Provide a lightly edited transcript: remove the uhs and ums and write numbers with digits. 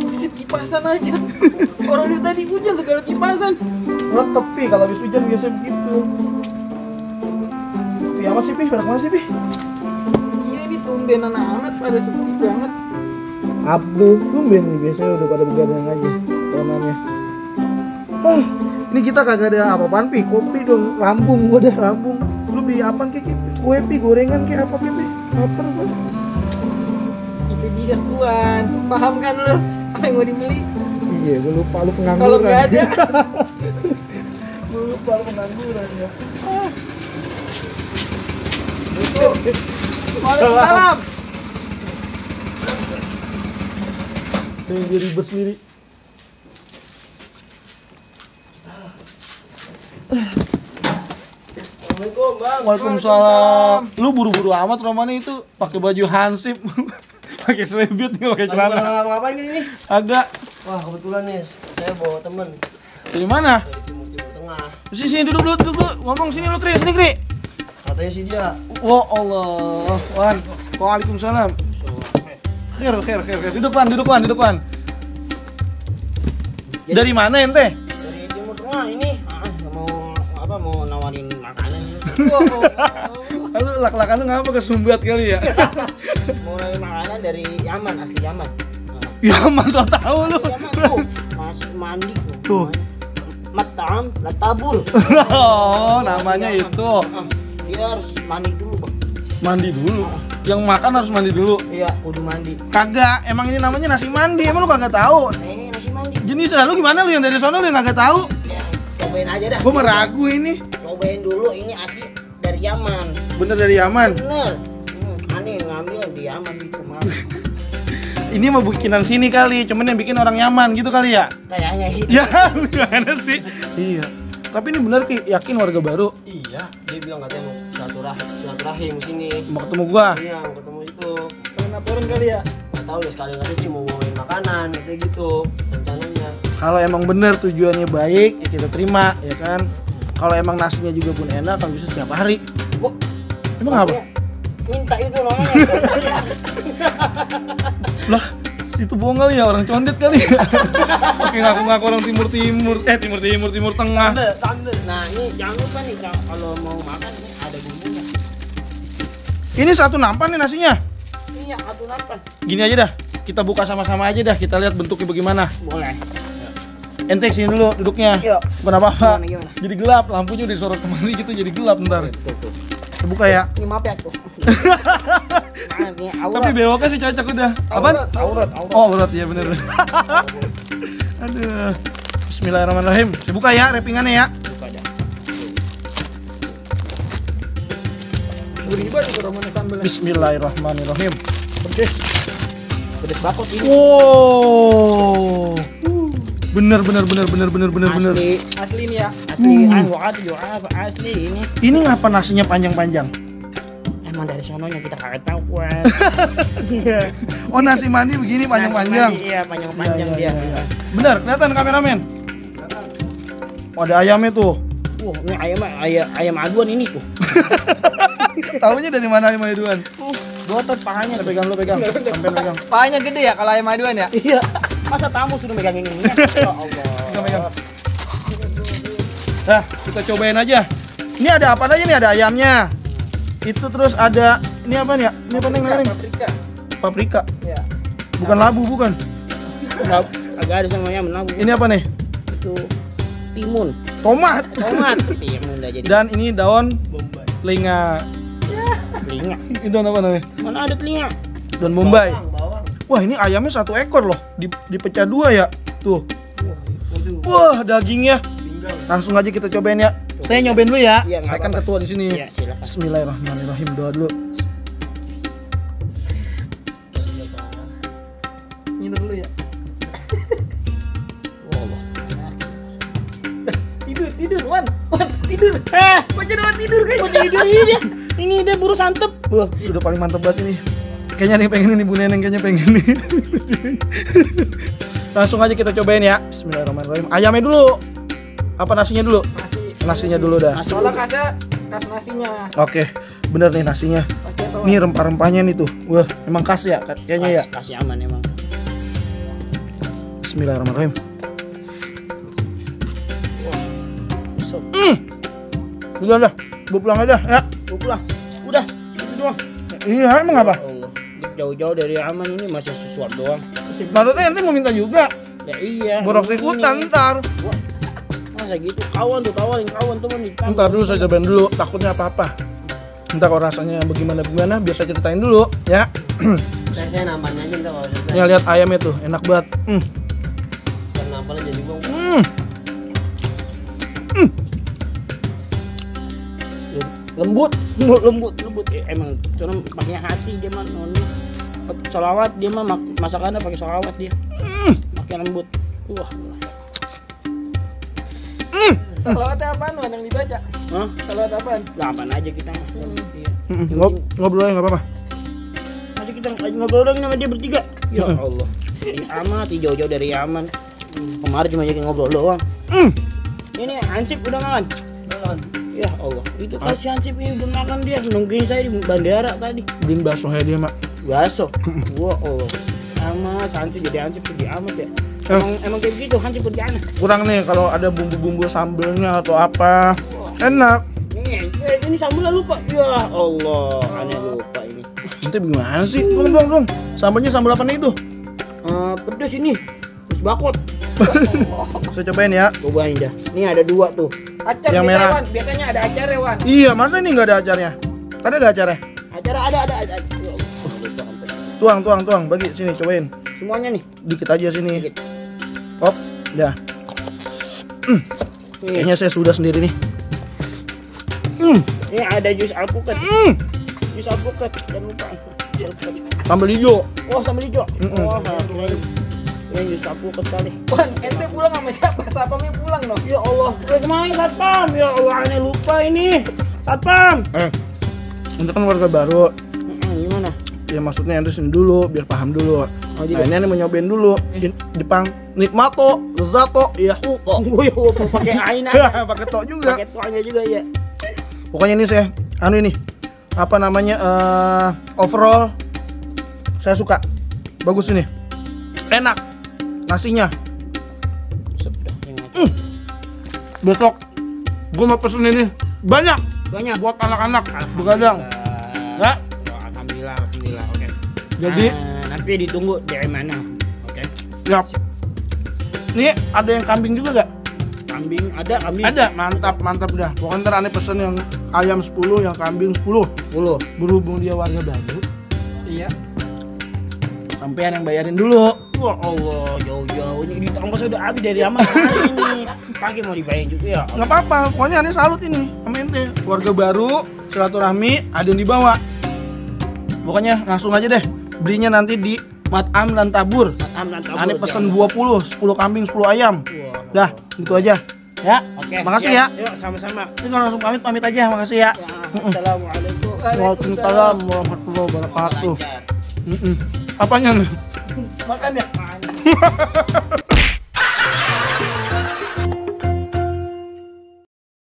Buset, kipasan aja. Orang dari tadi hujan segala kipasan. Ngetep Pi, kalau habis hujan biasanya begitu. Pi amat sih Pi, pada kemana sih Pi? Iya, ini tumben anak-anak pada sepi banget. Abu, tumben nih biasanya udah pada begadang aja tonannya. Ini kita kagak ada apa-apaan Pi, kopi dong, lambung, gua udah lambung. Lu beli apaan kayak kue Pi, gorengan kayak apa Pi? Lapar gua. Itu dia Tuan, paham kan lu apa yang mau dibeli? Iya, gua lupa lu pengangguran. Kalau nggak ada. Gua lupa lu pengangguran ya. Waalaikumsalam. Yang dia ribet sendiri. Assalamualaikum bang. Waalaikumsalam. Lu buru-buru amat Romani itu pakai baju hansip, pakai selebit nih, pakai celana. Ngapain ini? Agak. Wah kebetulan nih, saya bawa temen Dari mana? dari Timur Tengah. Sini duduk dulu. Ngomong sini lu Kri, sini Kri. Katanya sih dia. Wah Allah. Wan. Waalaikumsalam. Khair. Duduk Wan. Dari mana ente? Dari Timur Tengah ini. Mau nawarin makanan. Lu lak-lakan lu ngapa kesumbat kali ya? Mau nawarin makanan dari Yaman, asli Yaman. Yaman tuh tahu lu. Yaman tuh masih mandi Tuh. Matam latabur. Oh, namanya itu. Dia harus mandi dulu bang. Mandi dulu. Yang makan harus mandi dulu. Iya, kudu mandi. Kagak, emang ini namanya nasi mandi. Emang lu kagak tahu? Ini masih mandi. Jenis lu gimana lu yang dari sono lu yang kagak tahu? Ya, cobain aja dah. Gua meragu ini. Cobain dulu, ini asli dari Yaman. Bener dari Yaman. Bener. Aneh ngambil di Yaman di kemarin. Ini mah bikinan sini kali, cuman yang bikin orang Yaman gitu kali ya? Kayaknya itu. Ya, gimana sih? Iya. Tapi ini bener Ki, yakin warga baru Iya, dia bilang katanya mau silaturahim sini. mau ketemu gua. Iya, mau ketemu itu. Laporan kali ya. Nggak tahu ya sekali-kali sih mau bawain makanan kayak gitu rencananya. Kalau emang bener tujuannya baik, ya kita terima, ya kan? Kalau emang nasinya juga pun enak, kalau bisa setiap hari. Wah, Emang apa? minta itu namanya. Lah, itu bohong kali ya, orang condet kali ya. Pakai ngaku-ngaku orang timur tengah. Tanda. Nah, ini jangan lupa nih kalau mau makan nih ada bumbunya. Ini satu nampan nih nasinya. Iya, satu nampan. Gini aja dah, kita buka sama-sama aja dah, kita lihat bentuknya bagaimana. Boleh. Ente sini dulu duduknya. Yuk. Bukan apa-apa. Gimana? Jadi gelap, lampunya udah disorot kemari gitu, jadi gelap ntar. Tuh. Kita buka ya. Ini maaf ya tuh. Nah, ini aurat. Tapi bewoknya sih cocok udah. Apaan? Aurat. Oh, berat ya bener. Aduh. Bismillahirrahmanirrahim. Saya buka ya wrappingannya ya. Buka aja. Gurih banget itu Roman sambelnya. Bismillahirrahmanirrahim. Pedes bakot ini. Wow. Bener. Asli nih ya. Asli asli ini. Ini ngapa nasinya panjang-panjang? Emang dari sononya kita kagak tahu kuat. Oh, nasi mandi begini panjang-panjang. Iya, panjang-panjang Iya, dia. iya. Bener, kelihatan kameramen. Oh, ada ayamnya tuh. Wah, ini ayam aduan ini tuh. Taunya dari mana ayam aduan? Gotot pahanya. Pegang lu pegang. Sampai pegang. Pahanya gede ya kalau ayam aduan ya? Iya. Masa tamu sudah megang ini? Ya Allah. Pegang. Nah, kita cobain aja. Ini ada apa aja nih? Ada ayamnya. Itu terus ada ini apa nih ya? Ini apa nih? Paprika. Paprika. Ya. Bukan labu, bukan. Agak ada sama ayam menabung. Ini apa nih? Itu timun. Tomat. Timun udah jadi. Dan ini daun telinga. Telinga. Itu apa namanya? Mana ada telinga? Daun bombay. Bawang. Wah, ini ayamnya satu ekor loh. Dipecah dua ya. Tuh. Wah, dagingnya. Langsung aja kita cobain ya. Saya nyobain dulu ya. Iya, Saya kan apa-apa. ketua di sini. Iya, silakan. Bismillahirrahmanirrahim. Doa dulu. Minum dulu ya. Tidur, Wan, tidur. Kok jadi Wan tidur guys? Tidur ini dia. Ini dia buru santep. Wah, udah paling mantep banget ini. Kayaknya nih pengen ini Bu Neneng, kayaknya pengen nih. Langsung aja kita cobain ya. Bismillahirrahmanirrahim. Ayamnya dulu. Apa nasinya dulu? Nasinya dulu dah. Soalnya kasih nasinya. Oke, bener nih nasinya. Pakai kawan. Nih rempah-rempahnya nih tuh. Wah, emang khas ya kayaknya ya. Kasih aman emang. Bismillahirrahmanirrahim. Udah, gue pulang aja ya. Gua pulang. Udah, itu doang. Iya, emang apa? Allah. Jauh-jauh dari aman ini masih sesuap doang. Maksudnya ente mau minta juga. Ya iya. Borok ikutan ini. ntar. Wah, masa gitu kawan tuh tawarin kawan teman nih. Ntar dulu saya cobain dulu, takutnya apa-apa. Ntar kalau rasanya bagaimana biar saya ceritain dulu ya. Saya namanya aja enggak kalau Nih lihat ayamnya tuh, enak banget. Kenapa jadi bong? Lembut. Emang cuma pakai hati dia mah noni. Salawat dia mah masakannya pakai salawat dia. Pakai lembut. Wah. Salawatnya apaan Wan yang dibaca? Hah? Salawat apaan? Lah apaan aja kita mah. Iya. Ngobrol aja nggak apa-apa. Masih kita ngobrol lagi sama dia bertiga. Ya Allah. Di aman, jauh-jauh dari aman. Kemarin cuma jadi ngobrol doang. Ini Hansip udah makan. Belum. Ya Allah, itu kasih Hansip ini belum makan dia. Nungguin saya di bandara tadi. Beliin bakso ya dia mak. Bakso. Wah Allah. Sama Hansip jadi Hansip pergi amat ya. Emang kayak begitu Hansip pergi amat. Kurang nih kalau ada bumbu-bumbu sambelnya atau apa. Enak. Ini sambelnya lupa. Ya Allah, aneh lupa ini. Ente gimana sih? Dong. Sambelnya sambel apa nih itu? Pedes ini. Terus bakot. Saya cobain ya. Cobain dah. Ini ada 2 tuh. Acar Yang di merah. Taiwan, biasanya ada acar ya Wan. Iya, masa ini nggak ada acarnya? Ada nggak acarnya? Acara ada. Ya Allah, lupa hampir. Tuang, bagi sini cobain. Semuanya nih. Dikit aja sini. Dikit. Hop, dah. Kayaknya saya sudah sendiri nih. Ini ada jus alpukat. Jus alpukat, jangan lupa. Jus alpukat. Sambal hijau. Oh, sambal hijau. Oh, ini jus alpukat kali. Wan, ente pulang sama siapa? Satpamnya pulang dong. Ya Allah, kemana Satpam? Ya Allah, aneh lupa ini. Satpam. Ente kan warga baru. Gimana? Ya maksudnya ente sini dulu, biar paham dulu. Oh, Nah, ini mau nyobain dulu. Jepang nikmato, lezato, ya huto. Pakai aina. Pakai to juga. Pakai tuanya juga ya. Pokoknya ini saya ini apa namanya overall saya suka. Bagus ini. Enak. Nasinya. Besok gue mau pesen ini banyak buat anak-anak begadang. Ya. Alhamdulillah. Oke. Jadi nanti ditunggu dari mana? Oke. siap. Nih ada yang kambing juga gak? Kambing ada, kambing. Ada, mantap dah. Pokoknya ntar aneh pesen yang ayam 10, yang kambing 10. Berhubung dia warga baru, Iya. sampean yang bayarin dulu. Wah Allah, jauh-jauh ini duit ongkos udah habis dari aman ini. Pakai mau dibayar juga ya. Nggak apa-apa, pokoknya aneh salut ini sama ente. Warga baru, silaturahmi, ada yang dibawa. Pokoknya langsung aja deh. Belinya nanti di Matam dan Tabur. Aneh pesen 20, 10 kambing, 10 ayam. Dah, gitu aja. Ya. Oke. Makasih ya. Yuk, sama-sama. Ini kalau langsung pamit aja, makasih ya. Assalamualaikum. Waalaikumsalam warahmatullahi wabarakatuh. Apanya nih? Makan ya?